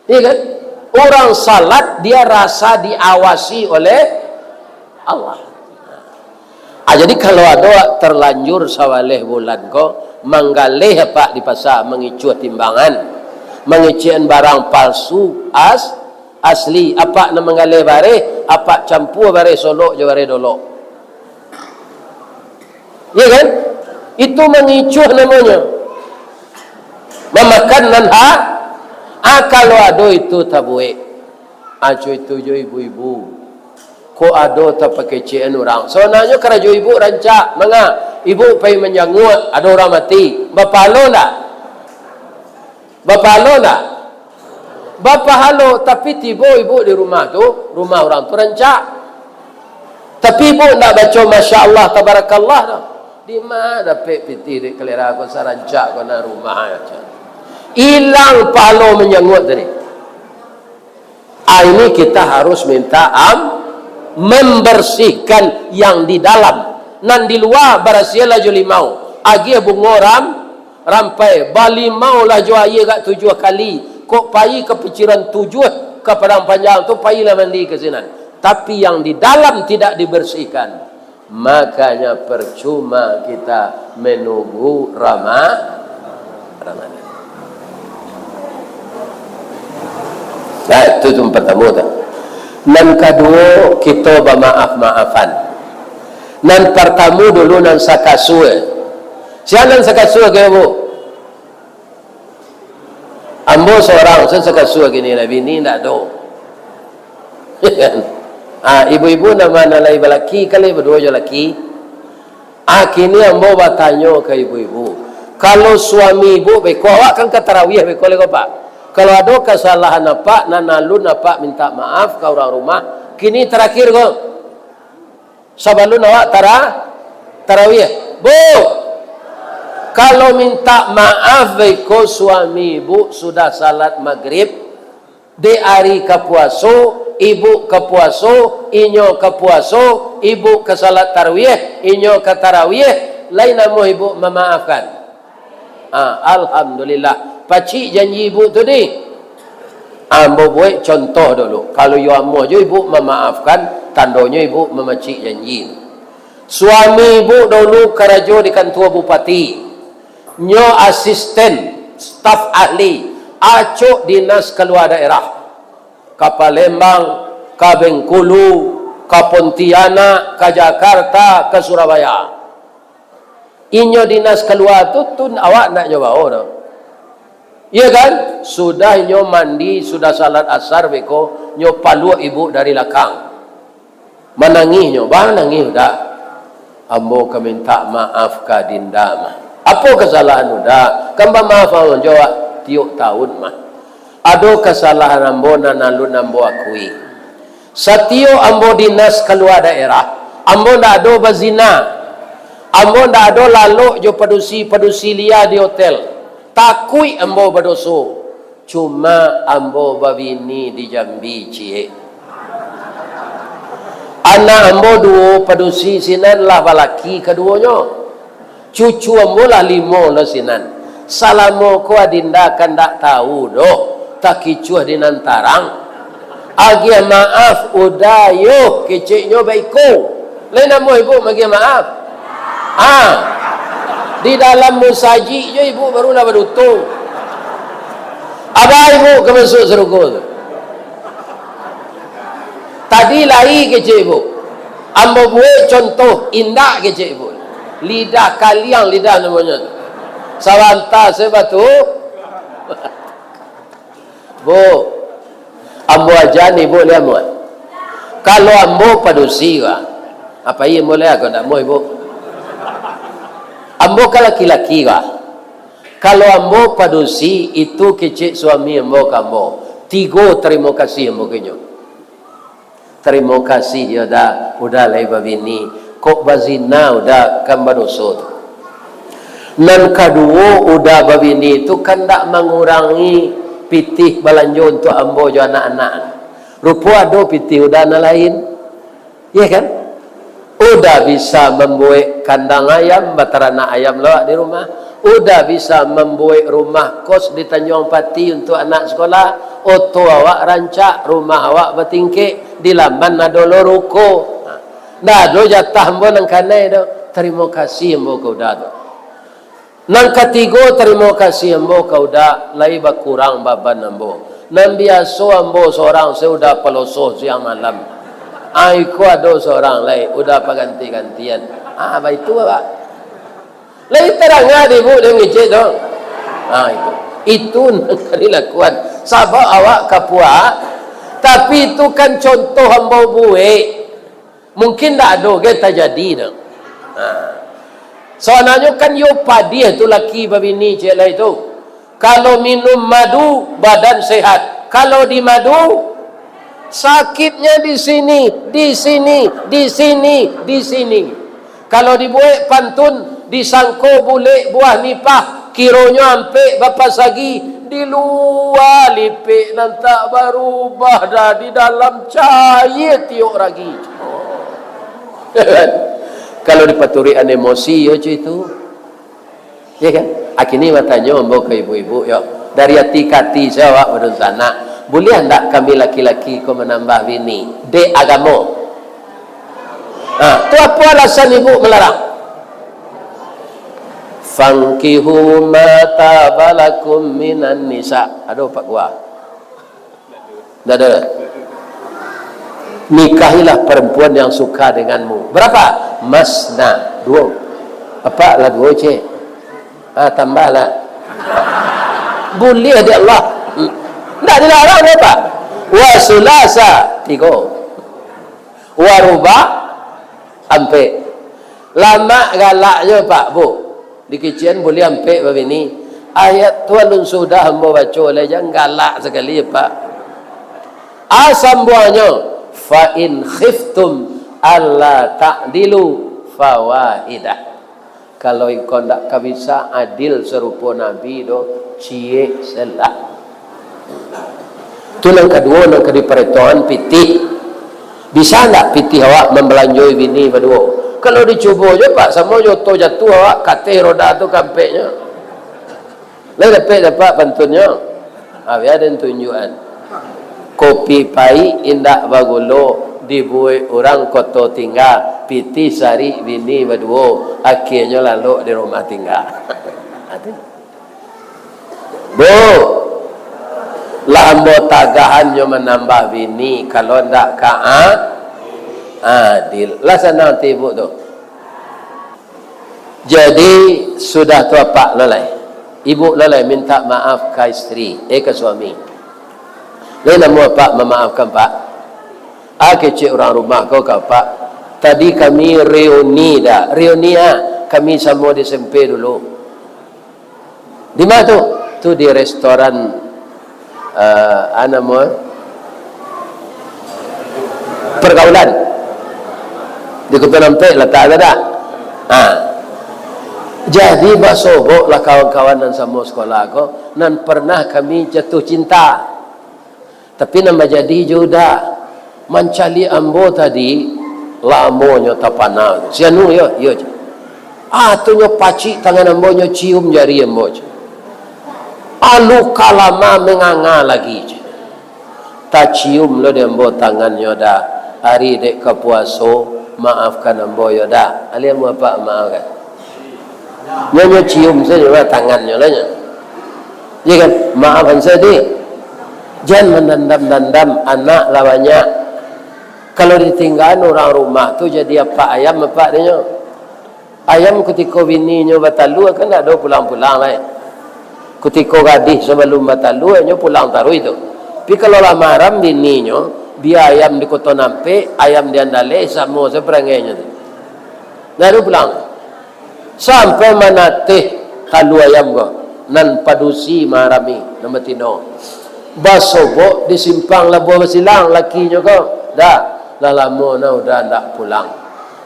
Iya kan? Urang salat, dia rasa diawasi oleh Allah. Ah, jadi kalau ado terlanjur sabaleh bulan ko, manggaleh apak di pasa, mangicuah timbangan, mangecekan barang palsu, as-, asli, apak nan manggaleh bareh, apak campua bareh Solok jo bareh Dolok. Iya kan? Itu mangicuah namonyo. Mamakan nan ha-, ah, kalau ado itu tabuek. Aco itu jo ibu-ibu. Kok ado tapakecekan urang. Sabananyo karajo ibu rancak. Manga? Ibu pai manjanguak, ado urang mati. Bapahalo ndak? Bapahalo ndak? Bapahalo, tapi tibo ibu di rumah tu, rumah urang tu rancak. Tapi ibu ndak baco Masya Allah, Tabarakallah tu. Di ma dapek pitih duit kalera ko sarancak ko nan rumah aja. Ilang pahalo manjanguak tadi. Ah, ini kita harus minta am-, membersihkan yang di dalam. Nan di lua barasiahlah jo limau. Agiah bungo ram-, rampai. Balimaulah jo aia agak tujuah kali. Kok pai ka piciran tujuah ka Padang Panjang tu, pailah mandi ka sinan. Tapi yang di dalam tidak dibersihkan. Makanya percuma kita menunggu Rama-, Ramadan. Nah, itu tu pertama tu. Nan kaduo, kita bamaaf-maafan. Nan pertama dulu nan sakasua. Sia nan sakasua ka ibu? Ambo sorang, sa-, sakasua kini lah, bini ndak ado. Ah, ibu-ibu nan ma nan lai balaki, kali baduo jo laki. Ah, kini ambo batanyo ka ibu-ibu. Kalau suami ibu beko, awak kan ka tarawih beko lai ko, Pak? Kalau ado kasalahan apak, nan alun apak minta maaf ka urang rumah, kini tarakhir ko. Sabalun awak tara-, tarawih. Bu, kalau minta maaf beko suami ibu sudah salat magrib, dek ari ka puaso, ibu ka puaso, inyo ka puaso, ibu ka salat tarawih, inyo ka tarawih, lai namuah ibu mamaafkan? Ah, alhamdulillah. Pacik janji ibu tu dih. Ambo buek contoh dulu. Kalau iyo amuah jo ibu mamaafkan, tandonyo ibu mamacik janji. Suami ibu dulu karajo di kantua bupati. Nyo asisten, staf ahli, acok dinas kalua daerah. Ka Palembang, ka Bengkulu, ka Pontianak, ka Jakarta, ka Surabaya. Inyo dinas kalua tu, tu awak ndak nyo bao doh. Iyo kan? Sudah inyo mandi, sudah salat asar beko, nyo paluak ibu dari lakang. Manangih nyo, "Bang, nangih uda?" "Ambo ka mintak maaf ka dinda mah." "Apo kasalahan uda?" "Kan bamaaf ambo jo awak tiok taun mah. Ado kasalahan ambo nan alun ambo akui. Satiok ambo dinas kalua daerah, ambo ndak ado bazina. Ambo ndak ado lalok jo padusi-padusi lia di hotel. Takuik ambo badoso. Cuma ambo babini di Jambi ciek. Anak ambo duo padusi sinan lah balaki kaduonyo. Cucu ambo lah limo lo sinan. Salamo ko adinda kan ndak tau doh, takicuah di nan tarang. Agiah maaf, uda yo, keceknyo baiko. Lain amuah ibu magiah maaf? Ah, di dalam musajik jo ibu barulah baduto. Abah ibu ka masuak sarugo tu. Tadi lai kecek ibu. Ambo buek contoh, indak kecek ibu. Lidah kaliang, lidah namonyo tu. Sabanta se batu. Bu, ambo aja ni, Bu, lihat, Bu. Kalau ambo padusi, Pak. Apa iya, ambo lihat, kok ndak mau, Ibu? Ambo kan laki-laki, Pak. Kalau ambo padusi, itu kecek suami ambo ka ambo. Tigo tarimo kasih ambo ka inyo. Tarimo kasih yo, Da, uda lai babini. Kok bazina uda, kan badoso tu. Nan kaduo, uda babini tu kan ndak mangurangi pitih balanjo untuak ambo jo anak-anak. Rupo ado pitih uda nan lain. Iya kan? Uda bisa mambuek kandang ayam, bataranak ayam lo awak di rumah. Uda bisa mambuek rumah kos di Tanjuang Pati untuak anak sakolah. Oto awak rancak, rumah awak batingkek, di laman ado lo ruko. Ndak ado jatah ambo nan kanai doh. Tarimo kasih ambo ka uda tu. Nan katigo, tarimo kasih ambo ka uda, lai bakurang baban ambo. Nan biaso ambo sorang se uda paloso siang malam. Ah, iko ado sorang lai, uda paganti-gantian. Ah, baitu, Pak. Lai tadanga di ibu den ngecek tu. Ah, itu. Itu nan ka dilakuan. Sabab awak kapuak, tapi itu kan contoh ambo buek. Mungkin ndak ado ge tajadi tu. Ha. Sabananyo kan yo padiah tu laki babini ciek lai tu. Kalau minum madu, badan sehat. Kalau di madu, sakitnya di sini, di sini, di sini, di sini. Kalau dibuek pantun, disangko bulek buah nipah, kironyo ampek bapasagi, di lua lipek nan tak barubah, dah di dalam cair tiok ragi. Kalau dipaturikan emosi, yo, cuy, tu. Ya kan? Akini batanyo ambo ka ibu-ibu, yo. Dari ati ka ati, sayo awak badunsanak. Buliah ndak kami laki-laki ko manambah bini? Dek agamo. Ha, tu apo alasan ibu malarang? "Fankihu ma taba lakum minan nisa." Ado Pak Gua. Ndak ada. "Nikahilah perempuan yang suka denganmu." Berapa? "Masna." Duo. Apak lah duo, cek. Ah, tambahlah. Buliah dek Allah. Ndak dilarang dek Apak. "Wa sulasa." Tigo. "Wa ruba." Ampek. Lamak galaknyo, Pak, Bu. Dikician buliah ampek babini. Ayat tu alun sudah ambo baco lai, jan galak sakali, Pak. A sambuangnyo, "Fa in khiftum alla ta'dilu fawahidah." Kalau ingkau ndak ka bisa adil sarupo Nabi do, ciek selah. Tu nan kaduo, nan ka diparetoan pitih. Bisa ndak pitih awak mambalanjoi bini baduo? Kalau dicubo jo, Pak, samo jo oto jatuah awak, kateh roda tu ka ampeknyo. Lai dapek, dapek pantunnyo? Ah, bia den tunjuakan. Kopi paik indak bagulo, dibuek urang koto tingga, pitih sarik bini baduo, akienyo lalok di rumah tingga. Ado. Bu, lah ambo tagahan nyo manambah bini, kalau ndak ka a-, adil. Lah sanang ti ibu tu. Jadi, sudah tu apak lo lai. Ibu lo lai minta maaf ka isteri, eh, ka suami. Lai namo apak mamaafkan, Pak? Ah, kecek urang rumah ko ka apak. Tadi kami reuni dah. Reuni ah, kami samo di S M P dulu. Di ma tu? Tu di restoran, eh, a namo, Pergaulan. Di Kota Nampek latak tu dah. Ha. Jadi, basoboklah kawan-kawan nan samo sekolah ko, nan pernah kami jatuh cinta. Tapi nan bajadi jo uda, mancaliak ambo tadi, lamonyo tapana. Si anu yo, iyo je. Ah, tu nyo pacik tangan ambo, nyo cium jari ambo je. Ah, luka lama manganga lagi je. Tacium lo di ambo tangannyo dah. Ari dek ka puaso, maafkan ambo yo dah. Ali ambo apak maafkan. Nyo, nyo cium sajo lah tangannyo lah nyo. Iya kan? Maafan sajo, deh. Jan mandandam-dandam, anak lah banyak. Kalau ditinggaan urang rumah tu jadi apak ayam, apak dinyo. Ayam kutiko bininyo batalua kan ndak ado pulang-pulang lai. Kutiko gadih sabalum batalua, nyo pulang taruih tu. Tapi kalau lah maram bininyo, bia ayam di Koto Nampek, ayam di Andaleh, samo sajo parangainyo tu. Ndak ado pulang. Sampai manateh talua ayam ko, nan padusi maharami, nan batino. Basobok di simpang Labuah Basilang lakinyo ko. Dah, lah lamo nah uda ndak pulang.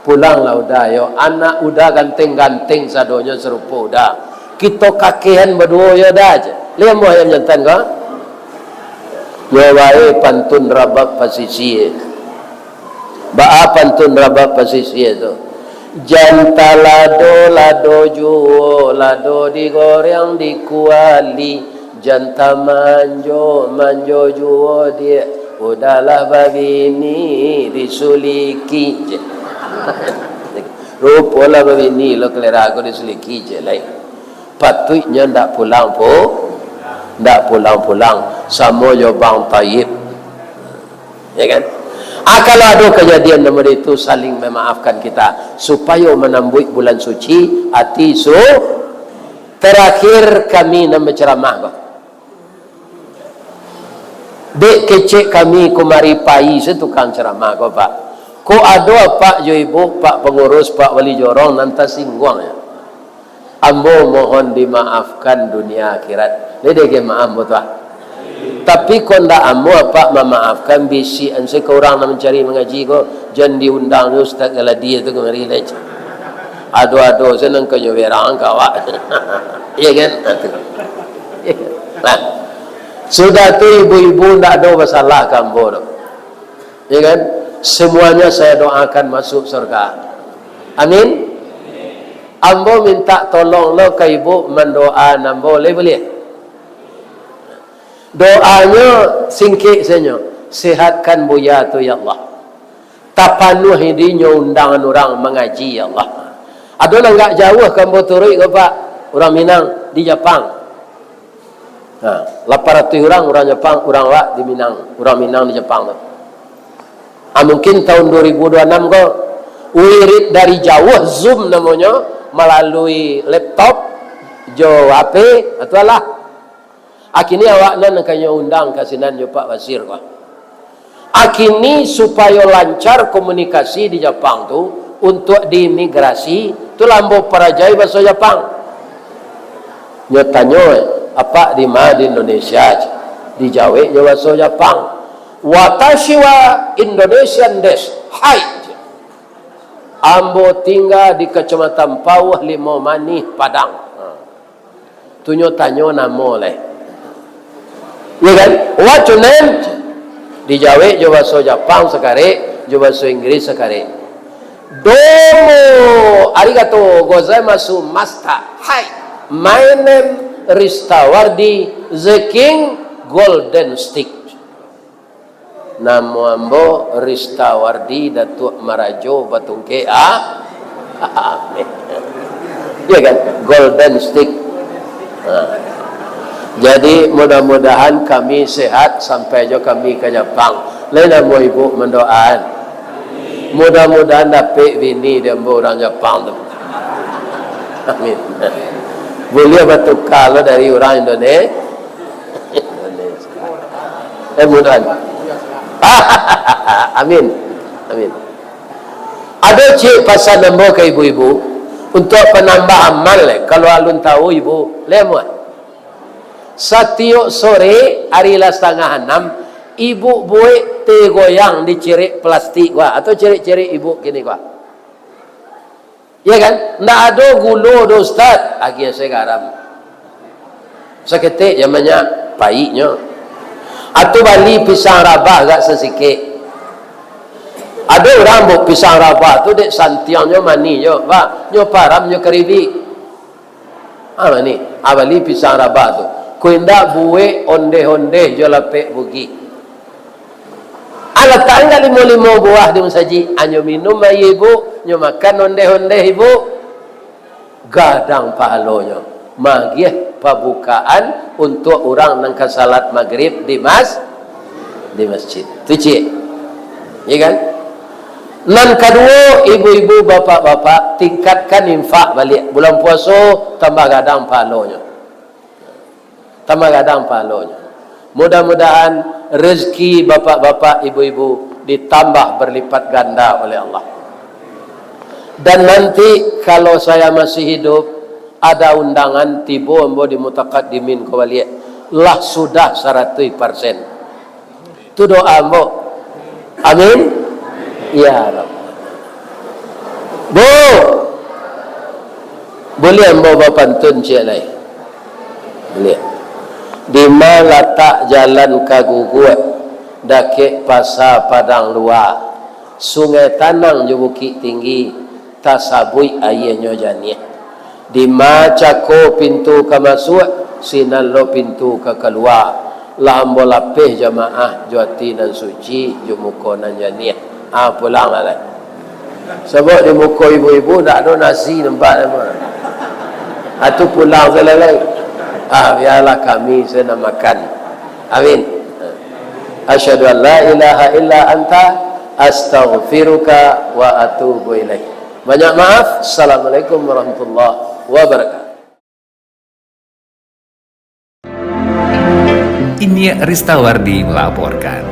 Pulanglah uda yo, anak uda ganteng-ganteng sadonyo sarupo uda. Kito kakehan baduo yo dah je. Lai ambo ayam jantan ko? Yo bae pantun rabab pasisia. Baa pantun rabab pasisia tu? Jan talado, lado juo, lado digoreng di kuali. Jan tamanjo, manjo juo diak, uda lah babini disuliki. Rupo lah babini lo kalera ko disuliki je lai. Patuiknyo ndak pulang pu-, ndak pulang-pulang, samo jo Bang Taib. Ya kan? Ah, kalau ado kajadian nan model itu, saling memaafkan kita, supayo manambuik bulan suci, ati su-, terakhir kami nan bacaramah ko. Dek kecek kami kumari pai se tukang ceramah ko, Pak. Kok ado apak jo ibu, Pak Pangurus, Pak Wali Jorong nan tasingguang, ya. Ambo mohon dimaafkan dunia akhirat. Lai dek maaf ambo tu, ah. Tapi kok ndak ambo apak mamaafkan, bisiakan se ka urang nan mancari mangaji ko, jan diundang jo Ustaz Galadi tu kamari lai. Ado-ado se nan kanyo berang ka awak. Iya kan? Nah, sudah tu ibu-ibu ndak ado basalah ka ambo tu. Ya kan? Semuanya saya doakan masuk surga. Amin. Ambo minta tolong lo ka ibu mandoa ambo, lai buliah? Doanyo singkek sajo, "Sehatkan Buya tu, ya Allah. Tapanuahi dinyo undangan urang mangaji, ya Allah." Ado nan agak jauah ka ambo turuik ko, Pak, urang Minang di Japang. Ha, lapan ratuih urang, urang Japang, urang awak di Minang, urang Minang di Japang tu. Ah, mungkin tahun dua ribu dua enam ko, wirid dari jauah, Zoom namonyo, malalui laptop, jo H P, itulah. Akini awak nan kanyo undang ka sinan jo Pak Basir ko. Akini supayo lancar komunikasi di Japang tu, untuak di imigrasi, tu lah ambo parajai baso Japang. Nyo tanyo, "Apak di ma di Indonesia?" Dijawek jo baso Japang, "Watashi wa Indonesian desu." Hai. Ambo tingga di Kacamatan Pauh, Limau Manih, Padang. Ha. Tu nyo tanyo namo lai. Iya kan? "What's your name?" Dijawek jo baso Japang sakarek, jo baso Inggris sakarek. "Domo arigato gozaimasu, master." "Hi, my name Ristawardi, the King Golden Stick." Namo ambo Ristawardi Datuak Marajo Batungkek, ah? Amin. Ya kan? Golden stick. Ha. Jadi, mudah-mudahan kami sehat sampai jo kami ka Japang. Lai namo ibu mandoaan. Mudah-mudahan dapek bini di ambo urang Japang tu. Amin. Buliah batuka lo dari urang Indone-, Indonesia. Eh, mudahan. Amin. Amin. Ado ciek pasan ambo ka ibu-ibu, untuak panambah amal, eh, kalau alun tahu ibu, lai amuah. Satiok sore, ari lah satangah anam, ibu buek teh goyang di cirek plastik ko, atau cirek-cirek ibu kini ko. Ya kan? Ndak ado gulo doh, Ustaz. Agiah se garam. Saketek je banyak, paiknyo. Atau bali pisang rabah agak sasikek. Ado urang buek pisang rabah tu dek santiangnyo manih jo, bah, nyo param nyo karibik. Ah, manih. Ah, bali pisang rabah tu. Ko indak buek ondeh-ondeh jo lapek bugih. Ah, latak agak limo-limo buah di musajik. Ah, nyo minum aia ibu, nyo makan ondeh-ondeh ibu. Gadang pahalonyo. Magiah pabukaan untuak urang nan ka salat magrib di mas-, di masjid. Tu ciek. Ya kan? Nan kaduo, ibu-ibu, bapak-bapak, tingkatkan infak baliak. Bulan puaso tambah gadang pahalonyo. Tambah gadang pahalonyo. Mudah-mudahan rezeki bapak-bapak, ibu-ibu ditambah berlipat ganda oleh Allah. Dan nanti kalau saya masih hidup, ada undangan tibo ambo di Mutakaddimin ko baliak. Lah sudah saratuih parsen. Tu doa ambo. Amin. Ya Rabb. Bu, buliah ambo bapantun ciek lai? Buliah. Dima latak jalan ka Guguak, dakek Pasa Padang Lua, Sungai Tanang jo Bukik Tinggi, tasabuik aianyo janiah. Dima cako pintu ka masuak, sinan lo pintu ka kalua. Lah ambo lapeh jamaah jo ati nan suci, jo muko nan janiah. Ah, pulang lah lai. Sabab di muko ibu-ibu ndak ado nasi nampak lai. Ah, tu pulang se lah lai. Ah, bialah kami se nan makan. Amin. Asyhadu an la ilaha illa anta, astaghfiruka wa atubu ilaik. Banyak maaf. Assalamualaikum warahmatullahi wabarakatuh. Inyiak Ristawardi melaporkan.